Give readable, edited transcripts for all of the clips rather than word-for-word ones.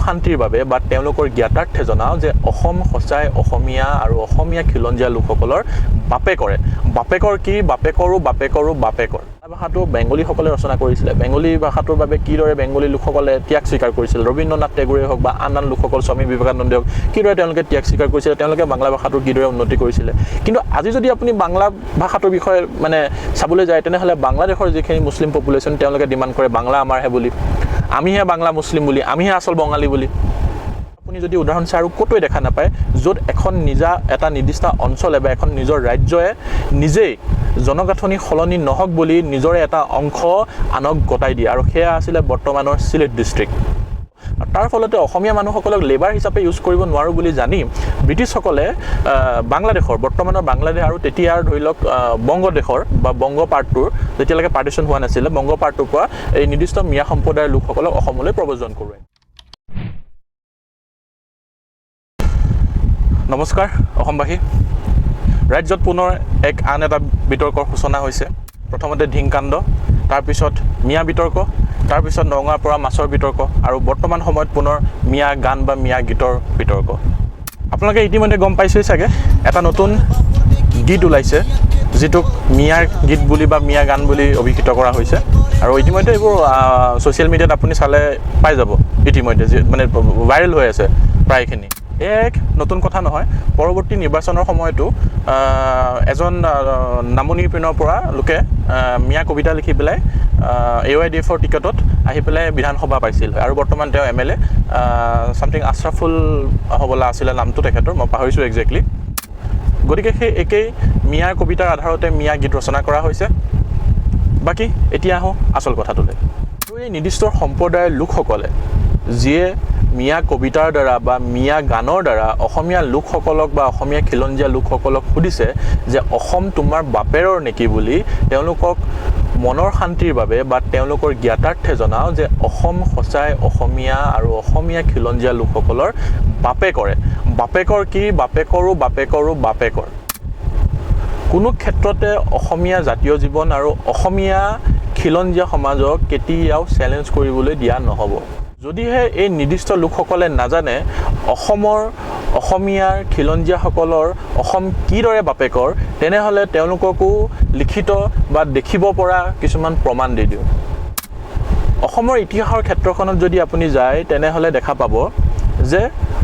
শান্তিৰ বাবে বা তেওঁলোকৰ জ্ঞাতাৰ্থে জনাওঁ যে অসম সঁচাই অসমীয়া আৰু অসমীয়া খিলঞ্জীয়া লোকসকলৰ বাপেকৰে। বাপেকৰ কি? বাপেকৰো বাপেকৰো বাপেকৰ। বাংলা ভাষাটো বেংগলীসকলে ৰচনা কৰিছিলে। বেংগলী ভাষাটোৰ বাবে কিদৰে বেংগলী লোকসকলে ত্যাগ স্বীকাৰ কৰিছিল, ৰবীন্দ্ৰনাথ টেগোৰেই হওক বা আন আন লোকসকল, স্বামী বিবেকানন্দই হওক, কিদৰে তেওঁলোকে ত্যাগ স্বীকাৰ কৰিছিলে, তেওঁলোকে বাংলা ভাষাটোৰ কিদৰে উন্নতি কৰিছিলে। কিন্তু আজি যদি আপুনি বাংলা ভাষাটোৰ বিষয়ে মানে চাবলৈ যায়, তেনেহ'লে বাংলাদেশৰ যিখিনি মুছলিম পপুলেশ্যন, তেওঁলোকে ডিমাণ্ড কৰে বাংলা আমাৰহে বুলি, আমিহে বাংলা মুছলিম বুলি, আমিহে আচল বঙালী বুলি। আপুনি যদি উদাহৰণ চাই আৰু ক'তোৱে দেখা নাপায় য'ত এখন নিজা এটা নিৰ্দিষ্ট অঞ্চলে বা এখন নিজৰ ৰাজ্যই নিজেই জনগাঁথনি সলনি নহওক বুলি নিজৰে এটা অংশ আনক গতাই দিয়ে, আৰু সেয়া আছিলে বৰ্তমানৰ চিলেট ডিষ্ট্ৰিক্ট। তাৰ ফলতে অসমীয়া মানুহসকলক লেবাৰ হিচাপে ইউজ কৰিব নোৱাৰোঁ বুলি জানি ব্ৰিটিছসকলে বাংলাদেশৰ, বৰ্তমানৰ বাংলাদেশ আৰু তেতিয়াৰ ধৰি লওক বংগদেশৰ বা বংগ পাৰ্টটোৰ, যেতিয়ালৈকে পাৰ্টিশ্যন হোৱা নাছিলে, বংগ পাৰ্টটোৰ পৰা এই নিৰ্দিষ্ট মিয়া সম্প্ৰদায়ৰ লোকসকলক অসমলৈ প্ৰব্ৰজন কৰোৱায়। নমস্কাৰ অসমবাসী। ৰাজ্যত পুনৰ এক আন এটা বিতৰ্কৰ সূচনা হৈছে। প্ৰথমতে ঢিংকাণ্ড, তাৰপিছত মিয়া বিতৰ্ক, তাৰপিছত নগাঁৱৰ পৰা মাছৰ বিতৰ্ক, আৰু বৰ্তমান সময়ত পুনৰ মিয়া গান বা মিয়া গীতৰ বিতৰ্ক। আপোনালোকে ইতিমধ্যে গম পাইছেই চাগে, এটা নতুন গীত ওলাইছে যিটোক মিয়াৰ গীত বুলি বা মিয়া গান বুলি অভিহিত কৰা হৈছে। আৰু ইতিমধ্যে এইবোৰ ছ'চিয়েল মিডিয়াত আপুনি চালে পাই যাব, ইতিমধ্যে যি মানে ভাইৰেল হৈ আছে প্ৰায়খিনি। এয়া এক নতুন কথা নহয়। পৰৱৰ্তী নিৰ্বাচনৰ সময়তো এজন নামনিৰ পিনৰ পৰা লোকে মিয়া কবিতা লিখি পেলাই এ I D এফৰ টিকটত আহি পেলাই বিধানসভা পাইছিল, আৰু বৰ্তমান তেওঁ এম এল এ, ছামথিং আশ্ৰাফুল হ'বলা আছিলে নামটো তেখেতৰ, মই পাহৰিছোঁ একজেক্টলি। গতিকে সেই একেই মিয়াৰ কবিতাৰ আধাৰতে মিয়া গীত ৰচনা কৰা হৈছে। বাকী এতিয়া আহোঁ আচল কথাটোলৈ। এই নিৰ্দিষ্ট সম্প্ৰদায়ৰ লোকসকলে যিয়ে মিয়া কবিতাৰ দ্বাৰা বা মিয়া গানৰ দ্বাৰা অসমীয়া লোকসকলক বা অসমীয়া খিলঞ্জীয়া লোকসকলক সুধিছে যে অসম তোমাৰ বাপেৰৰ নেকি বুলি, তেওঁলোকক মনৰ শান্তিৰ বাবে বা তেওঁলোকৰ জ্ঞাতাৰ্থে জনাওঁ যে অসম সঁচাই অসমীয়া আৰু অসমীয়া খিলঞ্জীয়া লোকসকলৰ বাপেকৰে। বাপেকৰ কি? বাপেকৰো বাপেকৰো বাপেকৰ। কোনো ক্ষেত্ৰতে অসমীয়া জাতীয় জীৱন আৰু অসমীয়া খিলঞ্জীয়া সমাজক কেতিয়াও চেলেঞ্জ কৰিবলৈ দিয়া নহ'ব। যদিহে এই নিৰ্দিষ্ট লোকসকলে নাজানে অসমৰ অসমীয়াৰ খিলঞ্জীয়াসকলৰ অসম কিদৰে বাপেকৰ, তেনেহ'লে তেওঁলোককো লিখিত বা দেখিব পৰা কিছুমান প্ৰমাণ দি দিওঁ। অসমৰ ইতিহাসৰ ক্ষেত্ৰখনত যদি আপুনি যায়, তেনেহ'লে দেখা পাব যে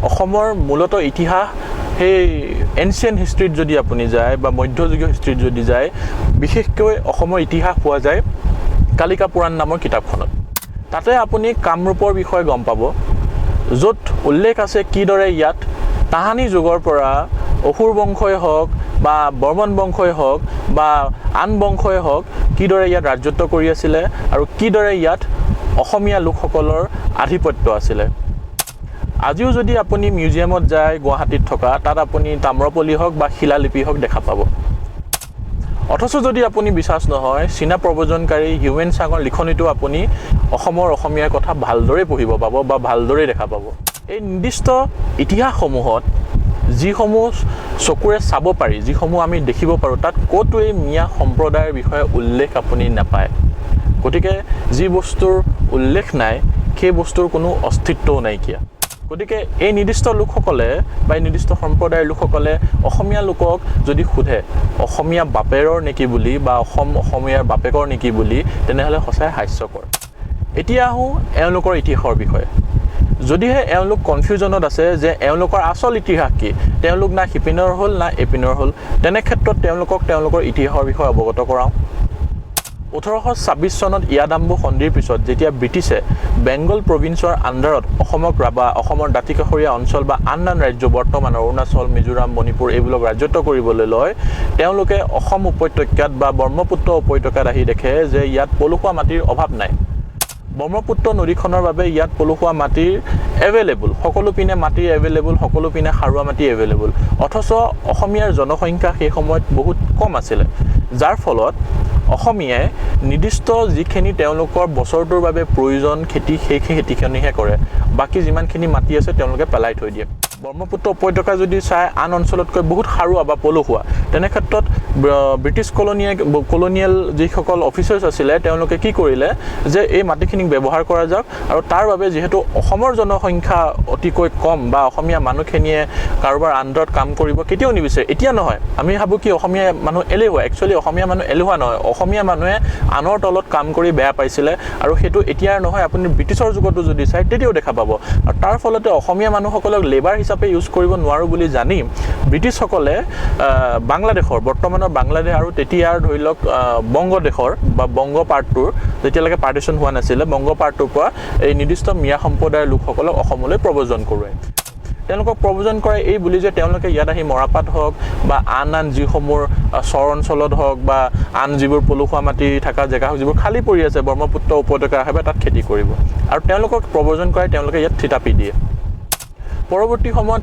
অসমৰ মূলতঃ ইতিহাস সেই এনচিয়েণ্ট হিষ্ট্ৰীত যদি আপুনি যায় বা মধ্যযুগীয় হিষ্ট্ৰীত যদি যায়, বিশেষকৈ অসমৰ ইতিহাস পোৱা যায় কালিকা পুৰাণ নামৰ কিতাপখনত। তাতে আপুনি কামৰূপৰ বিষয়ে গম পাব, য'ত উল্লেখ আছে কিদৰে ইয়াত তাহানি যুগৰ পৰা অসুৰ বংশই হওক বা বৰ্মন বংশই হওক বা আন বংশই হওক, কিদৰে ইয়াত ৰাজত্ব কৰি আছিলে আৰু কিদৰে ইয়াত অসমীয়া লোকসকলৰ আধিপত্য আছিলে। আজিও যদি আপুনি মিউজিয়ামত যায় গুৱাহাটীত থকা, তাত আপুনি তাম্ৰপলি হওক বা শিলালিপি হওক দেখা পাব। অথচ যদি আপুনি বিশ্বাস নহয়, চীনা প্ৰব্ৰজনকাৰী হিউৱেন চাঙৰ লিখনিটো আপুনি অসমৰ অসমীয়াৰ কথা ভালদৰে পঢ়িব পাব বা ভালদৰে দেখা পাব। এই নিৰ্দিষ্ট ইতিহাসসমূহত যিসমূহ চকুৰে চাব পাৰি, যিসমূহ আমি দেখিব পাৰোঁ, তাত ক'তো এই মিয়া সম্প্ৰদায়ৰ বিষয়ে উল্লেখ আপুনি নাপায়। গতিকে যি বস্তুৰ উল্লেখ নাই, সেই বস্তুৰ কোনো অস্তিত্বও নাইকিয়া। গতিকে এই নিৰ্দিষ্ট লোকসকলে বা এই নিৰ্দিষ্ট সম্প্ৰদায়ৰ লোকসকলে অসমীয়া লোকক যদি সোধে অসমীয়া বাপেৰৰ নেকি বুলি বা অসম অসমীয়াৰ বাপেকৰ নেকি বুলি, তেনেহ'লে সঁচাই হাস্যকৰ। এতিয়া আহোঁ এওঁলোকৰ ইতিহাসৰ বিষয়ে। যদিহে এওঁলোক কনফিউজনত আছে যে এওঁলোকৰ আচল ইতিহাস কি, তেওঁলোক না সিপিনৰ হ'ল না এইপিনৰ হ'ল, তেনে ক্ষেত্ৰত তেওঁলোকক তেওঁলোকৰ ইতিহাসৰ বিষয়ে অৱগত কৰাওঁ। 1826 চনত ইয়াডাম্বু সন্ধিৰ পিছত যেতিয়া ব্ৰিটিছে বেংগল প্ৰভিন্সৰ আণ্ডাৰত অসমক বা অসমৰ দাঁতিকাষৰীয়া অঞ্চল বা আন আন ৰাজ্য, বৰ্তমানৰ অৰুণাচল, মিজোৰাম, মণিপুৰ এইবিলাক ৰাজত্ব কৰিবলৈ লয়, তেওঁলোকে অসম উপত্যকাত বা ব্ৰহ্মপুত্ৰ উপত্যকাত আহি দেখে যে ইয়াত পলসুৱা মাটিৰ অভাৱ নাই। ব্ৰহ্মপুত্ৰ নদীখনৰ বাবে ইয়াত পলসুৱা মাটিৰ এভেইলেবল, সকলো পিনে মাটিৰ এভেইলেবল, সকলো পিনে সাৰুৱা মাটি এভেইলেবল। অথচ অসমীয়াৰ জনসংখ্যা সেই সময়ত বহুত কম আছিলে, যাৰ ফলত অসমীয়াই নিৰ্দিষ্ট যিখিনি তেওঁলোকৰ বছৰটোৰ বাবে প্ৰয়োজন খেতি, সেই খেতিখিনিহে কৰে। বাকী যিমানখিনি মাটি আছে তেওঁলোকে পেলাই থৈ দিয়ে। ব্ৰহ্মপুত্ৰ উপত্যকা যদি চাই আন অঞ্চলতকৈ বহুত সাৰুৱা বা পলসুৱা। তেনে ক্ষেত্ৰত ব্ৰিটিছ কলনিয়েল যিসকল অফিচাৰ্ছ আছিলে, তেওঁলোকে কি কৰিলে যে এই মাটিখিনিক ব্যৱহাৰ কৰা যাওক। আৰু তাৰ বাবে যিহেতু অসমৰ জনসংখ্যা অতিকৈ কম বা অসমীয়া মানুহখিনিয়ে কাৰোবাৰ আণ্ডাৰত কাম কৰিব কেতিয়াও নিবিচাৰে, এতিয়া নহয়, আমি ভাবোঁ কি অসমীয়া মানুহ এলেহুৱা। একচুৱেলি অসমীয়া মানুহ এলেহুৱা নহয়, অসমীয়া মানুহে আনৰ তলত কাম কৰি বেয়া পাইছিলে। আৰু সেইটো এতিয়াৰ নহয়, আপুনি ব্ৰিটিছৰ যুগতো যদি চায় তেতিয়াও দেখা পাব। আৰু তাৰ ফলতে অসমীয়া মানুহসকলক লেবাৰ হিচাপে ইউজ কৰিব নোৱাৰোঁ বুলি জানি ব্ৰিটিছসকলে বাংলাদেশৰ, বৰ্তমানৰ বাংলাদেশ আৰু তেতিয়াৰ ধৰি লওক বংগদেশৰ বা বংগ পাৰ্টটোৰ, যেতিয়ালৈকে পাৰ্টিশ্যন হোৱা নাছিলে, বংগ পাৰ্টটোৰ পৰা এই নিৰ্দিষ্ট মিয়া সম্প্ৰদায়ৰ লোকসকলক অসমলৈ প্ৰব্ৰজন কৰোৱায়। তেওঁলোকক প্ৰব্ৰজন কৰে এই বুলি যে তেওঁলোকে ইয়াত আহি মৰাপাট হওক বা আন আন যিসমূহ চৰ অঞ্চলত হওক বা আন যিবোৰ পলসুৱা মাটি থকা জেগা হওক, যিবোৰ খালী পৰি আছে ব্ৰহ্মপুত্ৰ উপত্যকা হিচাপে, তাত খেতি কৰিব। আৰু তেওঁলোকক প্ৰব্ৰজন কৰাই তেওঁলোকে ইয়াত থিতাপি দিয়ে। পৰৱৰ্তী সময়ত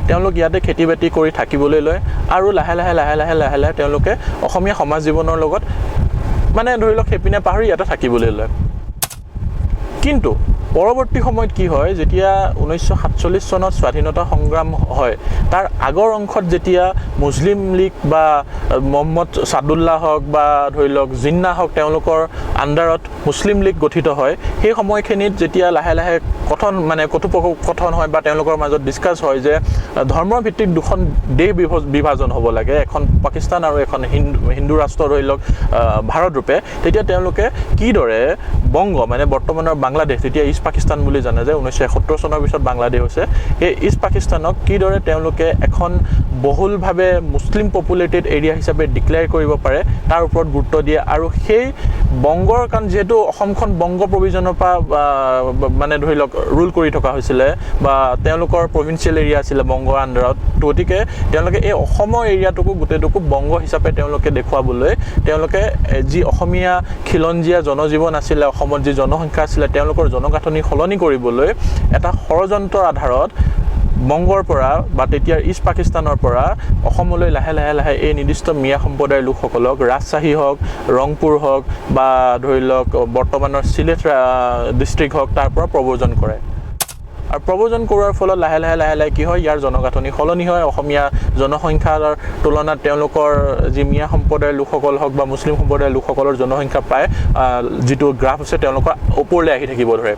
তেওঁলোক ইয়াতে খেতি বাতি কৰি থাকিবলৈ লয় আৰু লাহে লাহে লাহে লাহে লাহে লাহে তেওঁলোকে অসমীয়া সমাজ জীৱনৰ লগত মানে ধৰি লওক সেইপিনে পাহৰি ইয়াতে থাকিবলৈ লয়। কিন্তু পৰৱৰ্তী সময়ত কি হয়, যেতিয়া 1947 চনত স্বাধীনতা সংগ্ৰাম হয়, তাৰ আগৰ অংশত যেতিয়া মুছলিম লীগ বা মহম্মদ ছাদুল্লাহ হওক বা ধৰি লওক জিন্না হওক, তেওঁলোকৰ আণ্ডাৰত মুছলিম লীগ গঠিত হয়, সেই সময়খিনিত যেতিয়া লাহে লাহে কথন মানে কথোপকথন হয় বা তেওঁলোকৰ মাজত ডিছকাছ হয় যে ধৰ্মৰ ভিত্তিত দুখন দেশ বিভাজন হ'ব লাগে, এখন পাকিস্তান আৰু এখন হিন্দু ৰাষ্ট্ৰ ধৰি লওক ভাৰত ৰূপে, তেতিয়া তেওঁলোকে কিদৰে বংগ মানে বৰ্তমানৰ বাংলাদেশ, তেতিয়া ইষ্ট পাকিস্তান বুলি জানে যে 1971 চনৰ পিছত বাংলাদেশ হৈছে, সেই ইষ্ট পাকিস্তানক কিদৰে তেওঁলোকে এখন বহুলভাৱে মুছলিম পপুলেটেড এৰিয়া হিচাপে ডিক্লেয়াৰ কৰিব পাৰে তাৰ ওপৰত গুৰুত্ব দিয়ে। আৰু সেই বংগৰ, কাৰণ যিহেতু অসমখন বংগ প্ৰভিজনৰ পৰা মানে ধৰি লওক ৰুল কৰি থকা হৈছিলে বা তেওঁলোকৰ প্ৰভিঞ্চিয়েল এৰিয়া আছিলে বংগৰ আণ্ডাৰত, গতিকে তেওঁলোকে এই অসমৰ এৰিয়াটোকো গোটেইটোকো বংগ হিচাপে তেওঁলোকে দেখুৱাবলৈ তেওঁলোকে যি অসমীয়া খিলঞ্জীয়া জনজীৱন আছিলে, অসমত যি জনসংখ্যা আছিলে, তেওঁলোকৰ জনগাঁথনি সলনি কৰিবলৈ এটা ষড়যন্ত্ৰৰ আধাৰত বংগৰ পৰা বা তেতিয়াৰ ইষ্ট পাকিস্তানৰ পৰা অসমলৈ লাহে লাহে লাহে এই নিৰ্দিষ্ট মিয়া সম্প্ৰদায়ৰ লোকসকলক ৰাজশ্বাহী হওক, ৰংপুৰ হওক বা ধৰি লওক বৰ্তমানৰ চিলেট ডিষ্ট্ৰিক্ট হওক, তাৰ পৰা প্ৰব্ৰজন কৰে। আৰু প্ৰব্ৰজন কৰোৱাৰ ফলত লাহে লাহে লাহে লাহে কি হয়, ইয়াৰ জনগাঁথনি সলনি হয়। অসমীয়া জনসংখ্যাৰ তুলনাত তেওঁলোকৰ যি মিয়া সম্প্ৰদায়ৰ লোকসকল হওক বা মুছলিম সম্প্ৰদায়ৰ লোকসকলৰ জনসংখ্যা প্ৰায় যিটো গ্ৰাফ আছে তেওঁলোকৰ ওপৰলৈ আহি থাকিব ধৰে।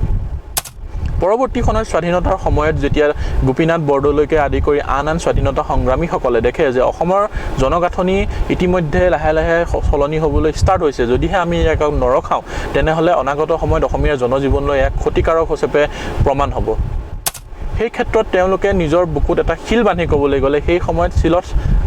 পৰৱৰ্তী সময়ত স্বাধীনতাৰ সময়ত যেতিয়া গোপীনাথ বৰদলৈকে আদি কৰি আন আন স্বাধীনতা সংগ্ৰামীসকলে দেখে যে অসমৰ জনগাঁথনি ইতিমধ্যে লাহে লাহে সলনি হ'বলৈ ষ্টাৰ্ট হৈছে, যদিহে আমি ইয়াক নৰখাওঁ তেনেহ'লে অনাগত সময়ত অসমীয়া জনজীৱনলৈ এক ক্ষতিকাৰক হিচাপে প্ৰমাণ হ'ব, সেই ক্ষেত্ৰত তেওঁলোকে নিজৰ বুকুত এটা শিল বান্ধি ক'বলৈ গ'লে সেই সময়ত চিলত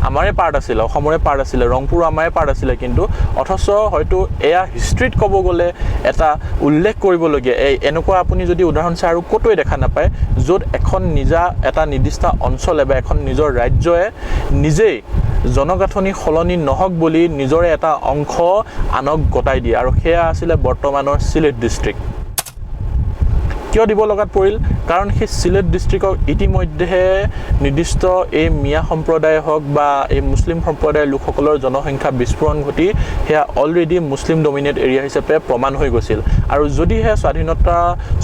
আমাৰে পাৰ্ট আছিলে, অসমৰে পাৰ্ট আছিলে, ৰংপুৰো আমাৰে পাৰ্ট আছিলে, কিন্তু অথচ হয়তো এয়া হিষ্ট্ৰীত ক'ব গ'লে এটা উল্লেখ কৰিবলগীয়া এই এনেকুৱা আপুনি যদি উদাহৰণ চায় আৰু ক'তোৱে দেখা নাপায় য'ত এখন নিজা এটা নিৰ্দিষ্ট অঞ্চলে বা এখন নিজৰ ৰাজ্যই নিজেই জনগাঁথনি সলনি নহওক বুলি নিজৰে এটা অংশ আনক গতাই দিয়ে, আৰু সেয়া আছিলে বৰ্তমানৰ চিলেট ডিষ্ট্ৰিক্ট। কিয় দিব লগাত পৰিল? কাৰণ সেই চিলেট ডিষ্ট্ৰিক্টক ইতিমধ্যে নিৰ্দিষ্ট এই মিয়া সম্প্ৰদায় হওক বা এই মুছলিম সম্প্ৰদায়ৰ লোকসকলৰ জনসংখ্যা বিস্ফোৰণ ঘটি সেয়া অলৰেডি মুছলিম ডমিনেট এৰিয়া হিচাপে প্ৰমাণ হৈ গৈছিল। আৰু যদিহে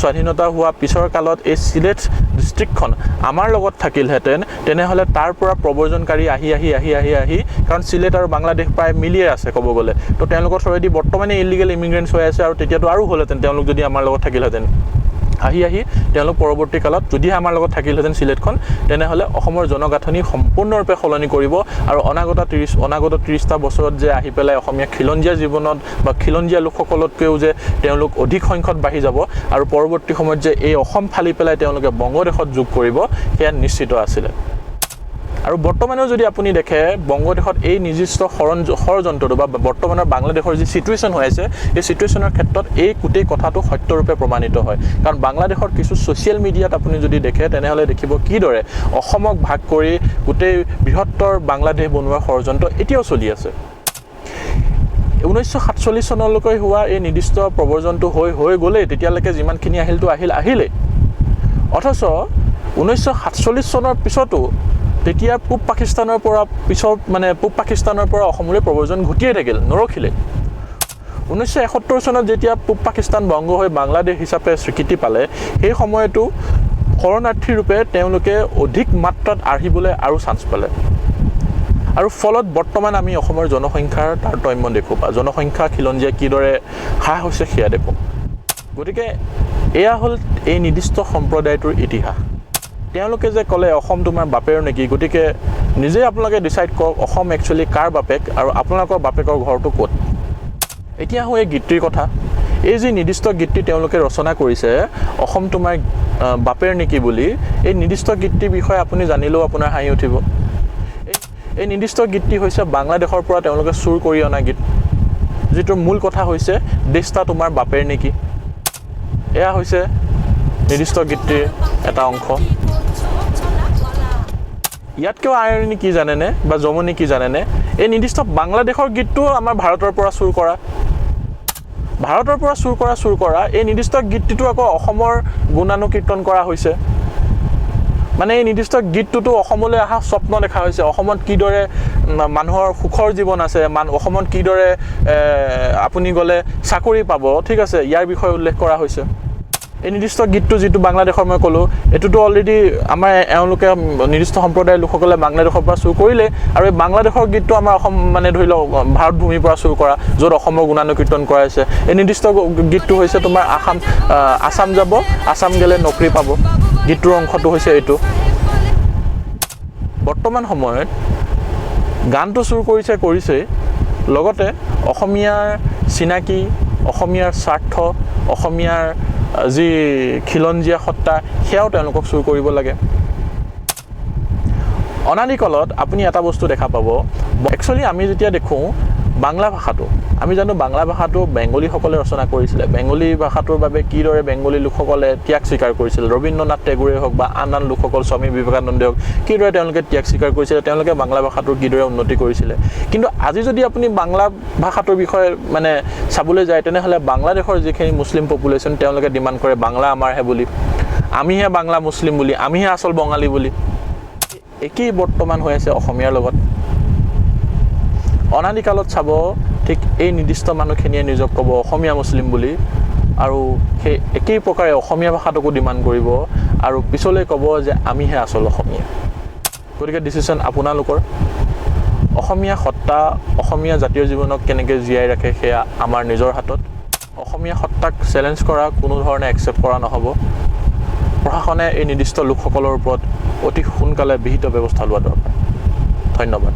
স্বাধীনতা হোৱা পিছৰ কালত এই চিলেট ডিষ্ট্ৰিক্টখন আমাৰ লগত থাকিলহেঁতেন, তেনেহ'লে তাৰ পৰা প্ৰব্ৰজনকাৰী আহি আহি আহি আহি আহি, কাৰণ চিলেট আৰু বাংলাদেশ প্ৰায় মিলিয়ে আছে ক'ব গ'লে, তো তেওঁলোকৰ থ্ৰুৱেদি বৰ্তমানে ইলিগেল ইমিগ্ৰেণ্টছ হৈ আছে, আৰু তেতিয়াতো আৰু হ'লহেঁতেন তেওঁলোক যদি আমাৰ লগত থাকিলহেঁতেন। আহি আহি তেওঁলোক পৰৱৰ্তী কালত যদিহে আমাৰ লগত থাকিলহেঁতেন চিলেটখন, তেনেহ'লে অসমৰ জনগাঁথনি সম্পূৰ্ণৰূপে সলনি কৰিব আৰু অনাগত 30টা বছৰত যে আহি পেলাই অসমীয়া খিলঞ্জীয়া জীৱনত বা খিলঞ্জীয়া লোকসকলতকৈও যে তেওঁলোক অধিক সংখ্যত বাঢ়ি যাব আৰু পৰৱৰ্তী সময়ত যে এই অসম ফালি পেলাই তেওঁলোকে বংগদেশত যোগ কৰিব, সেয়া নিশ্চিত আছিলে। আৰু বৰ্তমানেও যদি আপুনি দেখে বংগদেশত এই নিৰ্দিষ্ট ষড়যন্ত্ৰটো বা বৰ্তমানৰ বাংলাদেশৰ যি চিটুৱেশ্যন হৈ আছে, এই চিটুৱেশ্যনৰ ক্ষেত্ৰত এই গোটেই কথাটো সত্যৰূপে প্ৰমাণিত হয়। কাৰণ বাংলাদেশৰ কিছু ছ'চিয়েল মিডিয়াত আপুনি যদি দেখে তেনেহ'লে দেখিব কিদৰে অসমক ভাগ কৰি গোটেই বৃহত্তৰ বাংলাদেশ বনোৱাৰ ষড়যন্ত্ৰ এতিয়াও চলি আছে। 1947 চনলৈকে হোৱা এই নিৰ্দিষ্ট প্ৰব্ৰজনটো হৈ গ'লেই, তেতিয়ালৈকে যিমানখিনি আহিলতো আহিল আহিলেই, অথচ 1947 চনৰ পিছতো তেতিয়া পূব পাকিস্তানৰ পৰা পিছৰ মানে পূব পাকিস্তানৰ পৰা অসমলৈ প্ৰব্ৰজন ঘটিয়ে থাকিল, নৰখিলে। 1971 চনত যেতিয়া পূব পাকিস্তান বংগ হৈ বাংলাদেশ হিচাপে স্বীকৃতি পালে, সেই সময়তো শৰণাৰ্থী ৰূপে তেওঁলোকে অধিক মাত্ৰাত আহিবলৈ আৰু চান্স পালে আৰু ফলত বৰ্তমান আমি অসমৰ জনসংখ্যাৰ তাৰতম্য দেখোঁ বা জনসংখ্যা খিলঞ্জীয়া কিদৰে হ্ৰাস হৈছে সেয়া দেখোঁ। গতিকে এয়া হ'ল এই নিৰ্দিষ্ট সম্প্ৰদায়টোৰ ইতিহাস। তেওঁলোকে যে ক'লে অসম তোমাৰ বাপেৰ নেকি, গতিকে নিজেই আপোনালোকে ডিচাইড কৰক অসম একচুৱেলি কাৰ বাপেক আৰু আপোনালোকৰ বাপেকৰ ঘৰটো ক'ত। এতিয়া আহোঁ এই গীতটিৰ কথা। এই যি নিৰ্দিষ্ট গীতটি তেওঁলোকে ৰচনা কৰিছে অসম তোমাৰ বাপেৰ নেকি বুলি, এই নিৰ্দিষ্ট গীতটিৰ বিষয়ে আপুনি জানিলেও আপোনাৰ হাঁহি উঠিব। এই নিৰ্দিষ্ট গীতটি হৈছে বাংলাদেশৰ পৰা তেওঁলোকে চুৰ কৰি অনা গীত, যিটোৰ মূল কথা হৈছে দেশটা তোমাৰ বাপেৰ নেকি। এয়া হৈছে নিৰ্দিষ্ট গীতটিৰ এটা অংশ। ইয়াতকৈও আইৰণি কি জানেনে বা জমনি কি জানেনে? এই নিৰ্দিষ্ট বাংলাদেশৰ গীতটোও আমাৰ ভাৰতৰ পৰা চুৰ কৰা, ভাৰতৰ পৰা চুৰ কৰা এই নিৰ্দিষ্ট গীতটিটো আকৌ অসমৰ গুণানুকীৰ্তন কৰা হৈছে। মানে এই নিৰ্দিষ্ট গীতটোতো অসমলৈ অহা স্বপ্ন দেখা হৈছে, অসমত কিদৰে মানুহৰ সুখৰ জীৱন আছে, অসমত কিদৰে আপুনি গ'লে চাকৰি পাব, ঠিক আছে, ইয়াৰ বিষয়ে উল্লেখ কৰা হৈছে। এই নিৰ্দিষ্ট গীতটো যিটো বাংলাদেশৰ মই ক'লোঁ, এইটোতো অলৰেডি আমাৰ এওঁলোকে নিৰ্দিষ্ট সম্প্ৰদায়ৰ লোকসকলে বাংলাদেশৰ পৰা চুৰ কৰিলে আৰু এই বাংলাদেশৰ গীতটো আমাৰ অসম মানে ধৰি লওক ভাৰত ভূমিৰ পৰা চুৰ কৰা, য'ত অসমৰ গুণানুকীৰ্তন কৰা হৈছে। এই নিৰ্দিষ্ট গীতটো হৈছে তোমাৰ আছাম যাব, আছাম গ'লে নকৰি পাব, গীতটোৰ অংশটো হৈছে এইটো। বৰ্তমান সময়ত গানটো চুৰ কৰিছে কৰিছেই, লগতে অসমীয়াৰ চিনাকি, অসমীয়াৰ স্বাৰ্থ, অসমীয়াৰ যি খিলঞ্জীয়া সত্তা, সেয়াও তেওঁলোকক চুৰ কৰিব লাগে। অনাদিকালত আপুনি এটা বস্তু দেখা পাব, একচুৱেলি আমি যেতিয়া দেখোঁ বাংলা ভাষাটো, আমি জানো বাংলা ভাষাটো বেংগলীসকলে ৰচনা কৰিছিলে। বেংগলী ভাষাটোৰ বাবে কিদৰে বেংগলী লোকসকলে ত্যাগ স্বীকাৰ কৰিছিল, ৰবীন্দ্ৰনাথ টেগোৰে হওক বা আন আন লোকসকল, স্বামী বিবেকানন্দে হওক, কিদৰে তেওঁলোকে ত্যাগ স্বীকাৰ কৰিছিলে, তেওঁলোকে বাংলা ভাষাটোৰ কিদৰে উন্নতি কৰিছিলে। কিন্তু আজি যদি আপুনি বাংলা ভাষাটোৰ বিষয়ে মানে চাবলৈ যায়, তেনেহ'লে বাংলাদেশৰ যিখিনি মুছলিম পপুলেশ্যন, তেওঁলোকে ডিমাণ্ড কৰে বাংলা আমাৰহে বুলি, আমিহে বাংলা মুছলিম বুলি, আমিহে আচল বঙালী বুলি। একেই বৰ্তমান হৈ আছে অসমীয়াৰ লগত। অনাদিকালত চাব ঠিক এই নিৰ্দিষ্ট মানুহখিনিয়ে নিজক ক'ব অসমীয়া মুছলিম বুলি আৰু সেই একেই প্ৰকাৰে অসমীয়া ভাষাটোকো ডিমাণ্ড কৰিব আৰু পিছলৈ ক'ব যে আমিহে আচল অসমীয়া। গতিকে ডিচিশ্যন আপোনালোকৰ। অসমীয়া সত্তা, অসমীয়া জাতীয় জীৱনক কেনেকৈ জীয়াই ৰাখে সেয়া আমাৰ নিজৰ হাতত। অসমীয়া সত্তাক চেলেঞ্জ কৰা কোনো ধৰণে একচেপ্ট কৰা নহ'ব। প্ৰশাসনে এই নিৰ্দিষ্ট লোকসকলৰ ওপৰত অতি সোনকালে বিহিত ব্যৱস্থা লোৱা দৰকাৰ। ধন্যবাদ।